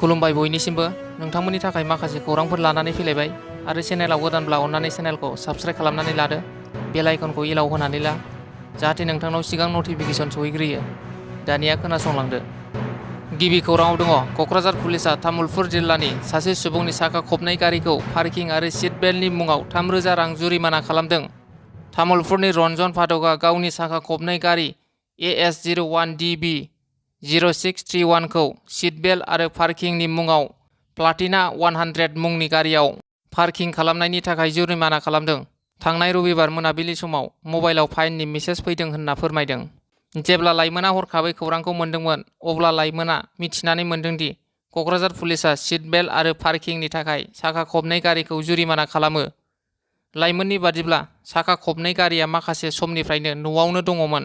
खुलुमबाय बयनिसिमबो नोंथांमोननि थाखाय माखासे खौरांफोर लानानै फैलायबाय आरो चेनेलाव गोदानब्ला अन्नानै चेनेलखौ साबस्क्राइब खालामनानै लादो बेल आइकनखौ इलाव होनानै ला जाहाथे नोंथांनाव सिगां नटिफिकेसन सहैग्रोयो। दानिया खोनासंलांदो। गिबि खौराङाव दङ क'क्राझार पुलिसआ तामुलपुर जिल्लानि सासे सुबुंनि साखा खबनै गारिखौ पार्किं आरो सिट बेल्टनि मुङाव 3,000 रां जुरिमाना खालामदों। तामुलपुरनि रन्जन फाथकआ गावनि साखा खबनै गारि AS01DB 0631 खौ सिट बेल्ट आरो पार्किंनि मुङाव प्लाटिना 100 मुंनि गारियाव पार्किं खालामनायनि थाखाय जुरिमाना खालामदों। थांनाय रबिबार मोनाबिलि समाव मबाइलाव फाइननि मेसेज फैदों होनना फोरमायदों। जेब्ला लाइमोना हरखाबै खौरांखौ मोनदोंमोन अब्ला लाइमोना मिथिनानै मोनदोंदि क'क्राझार पुलिसआ सिट बेल्ट आरो पार्किंनि थाखाय साखा खबनै गारिखौ जुरिमाना खालामो। लाइमोननि बादिब्ला साखा खबनै गारिया माखासे समनिफ्रायनो न'आवनो दङमोन।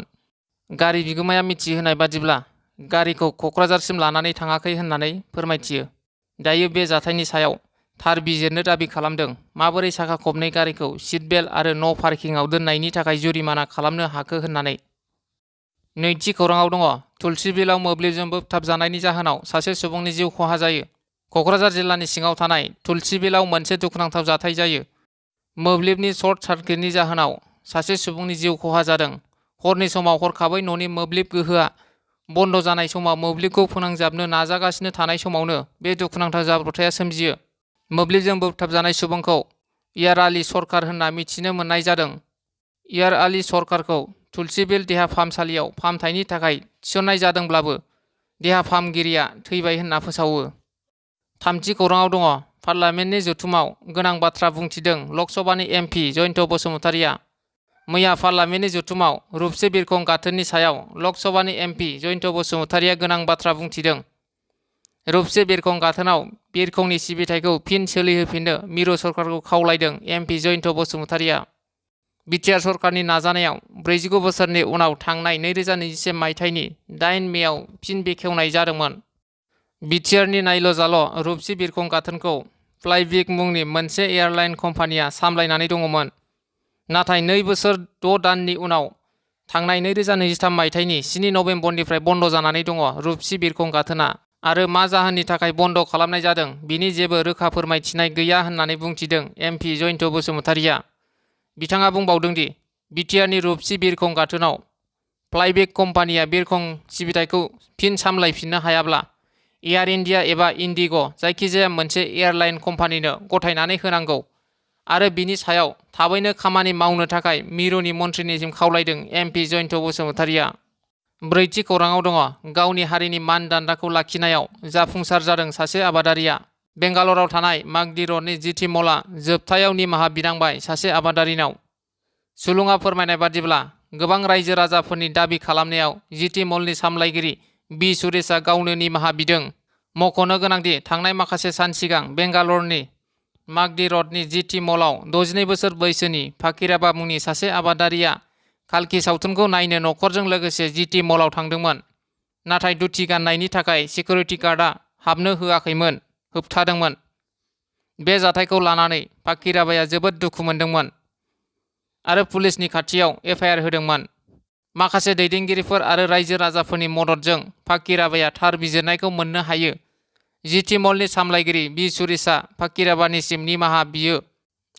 गारि बिगोमाया मिथिहोनाय बादिब्ला गारिखौ क'क्राझारसिम लानानै थाङाखै होननानै फोरमायथियो। दायो बे जाथायनि सायाव थार बिजिरनो दाबि खालामदों माबोरै साखा खबनै गारिखौ सिट बेल्ट आरो न' पार्किंआव दोननायनि थाखाय जुरिमाना खालामनो हाखो होननानै। नैथि खौराङाव दङ तुलसीबिलाव मोब्लिबजों बोगथाबजानायनि जाहोनाव सासे सुबुंनि जिउ खहा जायो। क'क्राझार जिल्लानि सिङाव थानाय तुलसीबिलाव मोनसे दुखुनांथाव जाथाय जायो। मोब्लिबनि सर्ट सार्किटनि जाहोनाव सासे सुबुंनि जिउ खहा जादों। हरनि समाव हरखाबै न'नि मोब्लिब गोहोआ बन्द जानाय समाव मोब्लिबखौ फोनांजाबनो नाजागासिनो थानाय समावनो बे दुखुनांथाव जाब्रबथाया सोमजियो। मोब्लिबजों बोगथाबजानाय सुबुंखौ इयार आली सरकार होनना मिथिनो मोननाय जादों। इयार आली सरकारखौ तुलसीबिल देहा फाहामसालियाव फाहामथायनि थाखाय थिसननाय जादोंब्लाबो देहा फाहामगिरिया थैबाय होनना फोसावो। थामथि खौराङाव दङ पार्लामेन्टनि जथुमाव गोनां बाथ्रा बुंथिदों लकसभानि MP जयन्त बसुमतारिया। मैया पार्लामेन्टनि जथुमाव रुपसे बिरखं गाथोननि सायाव लकसभानि MP जयन्त बसुमतारिया गोनां बाथ्रा बुंथिदों। रुपसे बिरखं गाथोनाव बिरखंनि सिबिथायखौ फिन सोलिहोफिननो मिरु सरकारखौ खावलायदों MP जयन्त बसुमतारिया। बिटिआर सरकारनि नाजानायाव 49 बोसोरनि उनाव थांनाय 2021 मायथाइनि 8 मेआव फिन बेखेवनाय जादोंमोन। बिटिआरनि नायल' जाल' रुपसे बिरखं गाथोनखौ फ्लाइबिग मुंनि मोनसे एयारलाइन कम्पानिया सामलायनानै दङमोन। नाथाय 2 बोसोर 6 दाननि उनाव थांनाय 2023 मायथाइनि 7 नबेम्बरनिफ्राय बन्द जानानै दङ रुपसे बिरखं गाथोना आरो मा जाहोननि थाखाय बन्द खालामनाय जादों बिनि जेबो रोखा फोरमायथिनाय गैया होननानै बुंथिदों MP जयन्त बसुमतारिया। बिथाङा बुंबावदोंदि बिटिआरनि रुपसे बिरखं गाथोनाव फ्लाइबिग कम्पानिया बिरखं सिबिथायखौ फिन सामलायफिननो हायाब्ला एयार इन्डिया एबा इन्डिग' जायखिजाया मोनसे एयारलाइन कम्पानिनो गथायनानै होनांगौ आरो बिनि सायाव थाबैनो खामानि मावनो थाखाय मिरुनि मन्थ्रिनिसिम खावलायदों MP जयन्त बसुमतारिया। ब्रैथि खौराङाव दङ गावनि हारिनि मानदान्दाखौ लाखिनायाव जाफुंसार जादों सासे आबादारिया। बेंगालराव थानाय मागदि रडनि GT मलआ जोबथायाव निमाहा बिनांबाय सासे आबादारिनाव। सुलुङा फोरमायनाय बादिब्ला गोबां रायजो राजाफोरनि दाबि खालामनायाव GT मलनि सामलायगिरि बि सुरेशआ गावनो निमाहा बिदों। मख'नो गोनांदि थांनाय माखासे सान सिगां बेंगालरनि मागदि रडनि GT मलआव 62 बोसोर बैसोनि फाकिराबा मुंनि सासे आबादारिया काल्कि सावथुनखौ नायनो नखरजों लोगोसे GT मलआव थांदोंमोन। नाथाय दुथि गाननायनि थाखाय सिकिउरिटि गार्डआ हाबनो होआखैमोन, होबथादोंमोन। बे जाथायखौ लानानै फाकिराबाया जोबोद दुखु मोनदोंमोन आरो पुलिसनि खाथियाव FIR होदोंमोन। माखासे दैदेनगिरिफोर आरो रायजो राजाफोरनि मददजों फाकिराबाया थार बिजिरनायखौ मोननो हायो। GT मलनि सामलायगिरि बि सुरेशआ फाकिराबानिसिम निमाहा बियो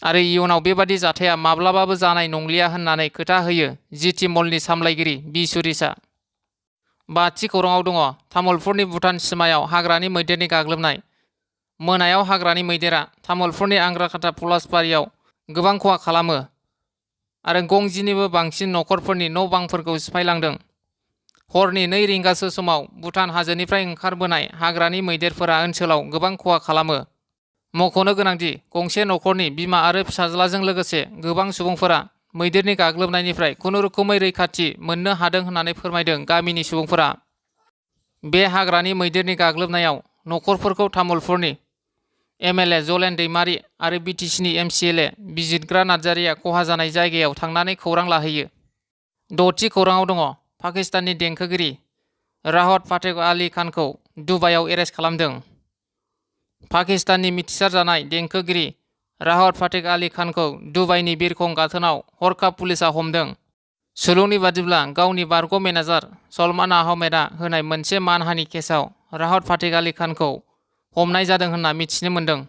आरो इयुनाव बेबादि जाथाया माब्लाबाबो जानाय नंलिया होननानै खोथा होयो GT मलनि सामलायगिरि बि सुरेशआ। बाथि खौराङाव दङ तामुलपुरनि भुटान सिमायाव हाग्रानि मैदेरनि गाग्लोबनाय। मोनायाव हाग्रानि मैदेरा तामुलपुरनि आंग्राखाता पलासबारियाव गोबां खहा खालामो आरो 50निबो बांसिन नखरफोरनि न' बांफोरखौ सिफायलांदों। हरनि 2 रिंगासो समाव भुटान हाजोनिफ्राय ओंखारबोनाय हाग्रानि मैदेरफोरा ओनसोलाव गोबां खहा खालामो। मख'नो गोनांदि गंसे नखरनि बिमा आरो फिसाज्लाजों लोगोसे गोबां सुबुंफोरा मैदेरनि गाग्लोबनायनिफ्राय खुनुरुखुमै रैखाथि मोननो हादों होननानै फोरमायदों गामिनि सुबुंफोरा। बे हाग्रानि मैदेरनि गाग्लोबनायाव नखरफोरखौ तामुलपुरनि MLA जलेन दैमारि आरो BTCनि MCLA बिजितग्रा नार्जारिया खहा जानाय जायगायाव थांनानै खौरां लाहैयो। 6थि खौराङाव दङ पाकिस्ताननि देंखोगिरि राहत फातेह आली खानखौ दुबाइआव एरेस्ट खालामदों। पाकिस्ताननि मिथिसार जानाय देंखोगिरि राहत फातेह आली खानखौ दुबाइनि बिरखं गाथोनाव हरखाब पुलिसआ हमदों। सुलुंनि बादिब्ला गावनि बारग' मेनेजार सलमान आहमेदआ होनाय मोनसे मानहानि केसआव राहत फातेह आली खानखौ हमनाय जादों होनना मिथिनो मोन्दों।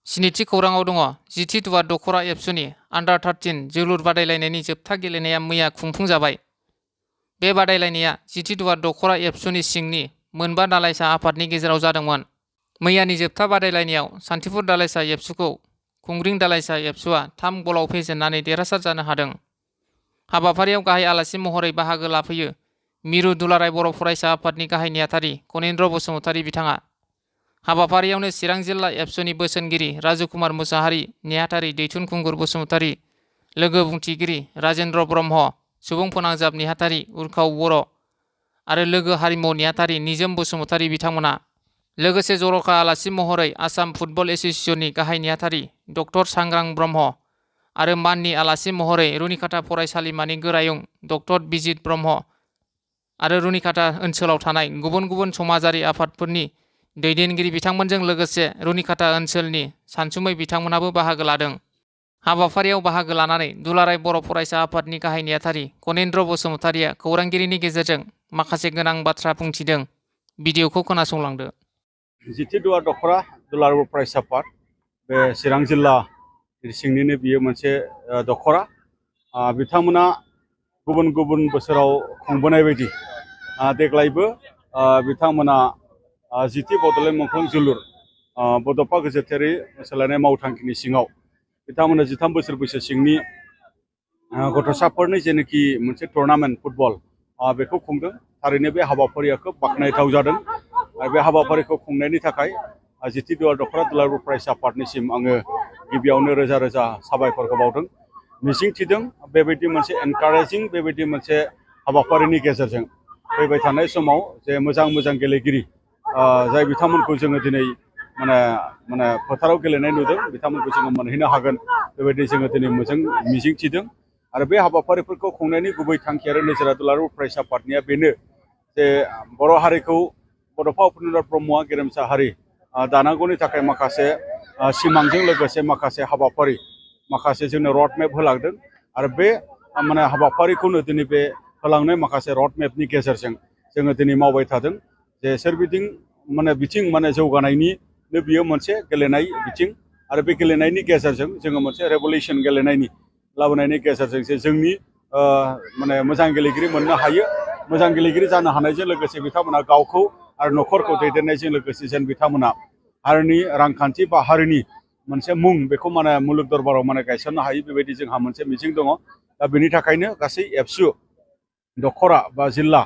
स्निथि खौराङाव दङ जिथि दुवार दख'रा एबसुनि आन्डार 13 जोलुर बादायलायनायनि जोबथा गेलेनाया मैया खुंफुंजाबाय। बे बादायलायनाया जिथि दुवार दख'रा एबसुनि सिंनि मोनबा दालाइसा आफादनि गेजेराव जादोंमोन। मैयानि जोबथा बादायलायनायाव सान्थिफुर दालाइसा एबसुखौ खुंग्रिं दालाइसा एबसुआ 3 गलाव फेजेननानै देरहासार जानो हादों। हाबाफारियाव गाहाय आलासि महरै बाहागो लाफैयो मिरु दुलाराय बर' फरायसा आफादनि गाहाय नेहाथारि कनिन्द्र बसुमतारी बिथाङा। हाबाफारियावनो चिरां जिल्ला एबसुनि बोसोनगिरि राजुकुमार मुसाहारि, नेहाथारि दैथुन खुंगुर बसुमतारी, लोगो बुंथिगिरि राजेन्द्र ब्रह्म, सुबुं फोनांजाब नेहाथारि उर्खाव बर' आरो लोगो हारिमु नेहाथारि निजोम बसुमतारी बिथांमोना। लोगोसे जर'खा आलासि महरै आसाम फुटबल एस'सिएशननि गाहाय नेहाथारि डक्टर सांग्रां ब्रह्म आरो माननि आलासि महरै रुनिखाता फरायसालिमानि गोरायुं डक्टर बिजित ब्रह्म आरो रुनिखाता ओनसोलाव थानाय गुबुन गुबुन समाजारि आफादफोरनि दैदेनगिरि बिथांमोनजों लोगोसे रुनिखाता ओनसोलनि सानसुमै बिथांमोनाबो बाहागो लादों। हाबाफारियाव बाहागो लानानै दुलाराय बर' फरायसा आफादनि गाहाय नेहाथारि कनिन्द्र बसुमतारीया खौरांगिरिनि गेजेरजों माखासे गोनां बाथ्रा बुंथिदों। भिडिअखौ खोनासंलांदो। जिथि दुवार दख'रा दुलाराय बर' फरायसा आफाद बे चिरां जिल्ला सिंनिनो बियो मोनसे दख'रा। बिथांमोना गुबुन गुबुन बोसोराव खुंबोनाय बायदि देग्लायबो बिथांमोना जिथि बड'लेण्ड मुंख्लं जोलुर बड'फा गोजोनथायारि सोलायनाय मावथांखिनि सिङाव बिथांमोना 13 बोसोर बैसो सिंनि गथ'साफोरनि जेनाखि मोनसे टुर्नामेन्ट फुटबल बेखौ खुंदों। थारैनो बे हाबाफारिया खोब बाख्नायथाव जादों आरो बे हाबाफारिखौ खुंनायनि थाखाय जिथि दुवार दख'रा दुलाराय बर' फरायसा आफादनिसिम आङो गिबियावनो रोजा रोजा साबायखरखौ बावदों। मिजिंथिदों बेबायदि मोनसे एनकारेजिं बेबायदि मोनसे हाबाफारिनि गेजेरजों फैबाय थानाय समाव जे मोजां गेलेगिरि जाय बिथांमोनखौ जोङो दिनै माने फोथाराव गेलेनाय नुदों बिथांमोनखौ जोङो मोनहैनो हागोन बेबायदि जोङो दिनै मोजां मिजिंथिदों। आरो बे हाबाफारिफोरखौ खुंनायनि गुबै थांखि आरो नोजोरा दुलाराय बर' फरायसा आफादनिया बेनो जे बर' हारिखौ बड'फा उपेन्द्र ब्रह्मआ गेरेमसा हारि दानांगौनि थाखाय माखासे सिमांजों लोगोसे माखासे हाबाफारि माखासे जोंनो रड मेप होलांदों आरो बे हाबाफारिखौनो दिनै बे होलांनाय माखासे रड मेपनि गेजेरजों जोङो दिनै मावबाय थादों। जे सोरबिथिं बिथिं जौगानायनिनो बियो मोनसे गेलेनाय बिथिं आरो बे गेलेनायनि गेजेरजों जोङो मोनसे रेभलिउसन गेलेनायनि लाबोनायनि गेजेरजों जे जोंनि मोजां गेलेगिरि मोननो हायो। मोजां गेलेगिरि जानो हानायजों लोगोसे बिथांमोना गावखौ आरो न'खरखौ दैदेननायजों लोगोसे जेन बिथांमोना हारिनि रांखान्थि बा हारिनि मोनसे मुं बेखौ मुलुग दरबाराव गायसननो हायो बेबायदि जोंहा मोनसे मिजिं दङ। दा बेनि थाखायनो गासै एबसु दख'रा बा जिल्ला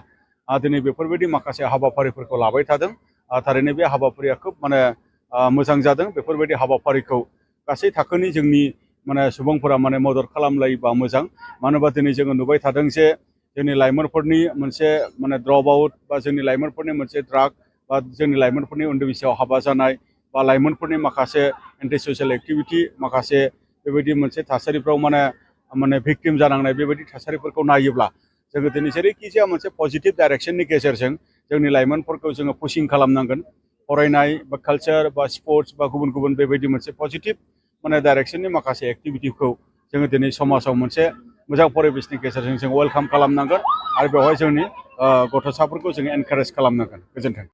दिनै बेफोरबायदि माखासे हाबाफारिफोरखौ लाबाय थादों। थारैनो बे हाबाफारिया खोब मोजां जादों। बेफोरबायदि हाबाफारिखौ गासै थाखोनि जोंनि सुबुंफोरा मदद खालामलायोबा मोजां। मानो होनबा दिनै जोङो नुबाय थादों जे जोंनि लाइमोनफोरनि मोनसे ड्रप आउट बा जोंनि लाइमोनफोरनि मोनसे ड्राग बा जोंनि लाइमोनफोरनि उन्दै बैसोआव हाबा जानाय बा लाइमोनफोरनि माखासे एन्टि ससियेल एक्टिभिटि माखासे बेबायदि मोनसे थासारिफ्राव भिक्टिम जानांनाय बेबायदि थासारिफोरखौ नायोब्ला जोङो दिनै जेरैखिजाया मोनसे पजिटिभ डाइरेक्सननि गेजेरजों जोंनि लाइमोनफोरखौ जोङो पुशिं खालामनांगोन। फरायनाय बा कालचार बा स्पर्ट्स बा गुबुन गुबुन बेबायदि मोनसे पजिटिभ डाइरेक्सननि माखासे एक्टिभिटिखौ जोङो दिनै समाजाव मोनसे मोजां परिबेसनि गेजेरजों जों वेलकाम खालामनांगोन आरो बेवहाय जोंनि गथ'साफोरखौ जोङो एनकारेज खालामनांगोन। गोजोन्थों।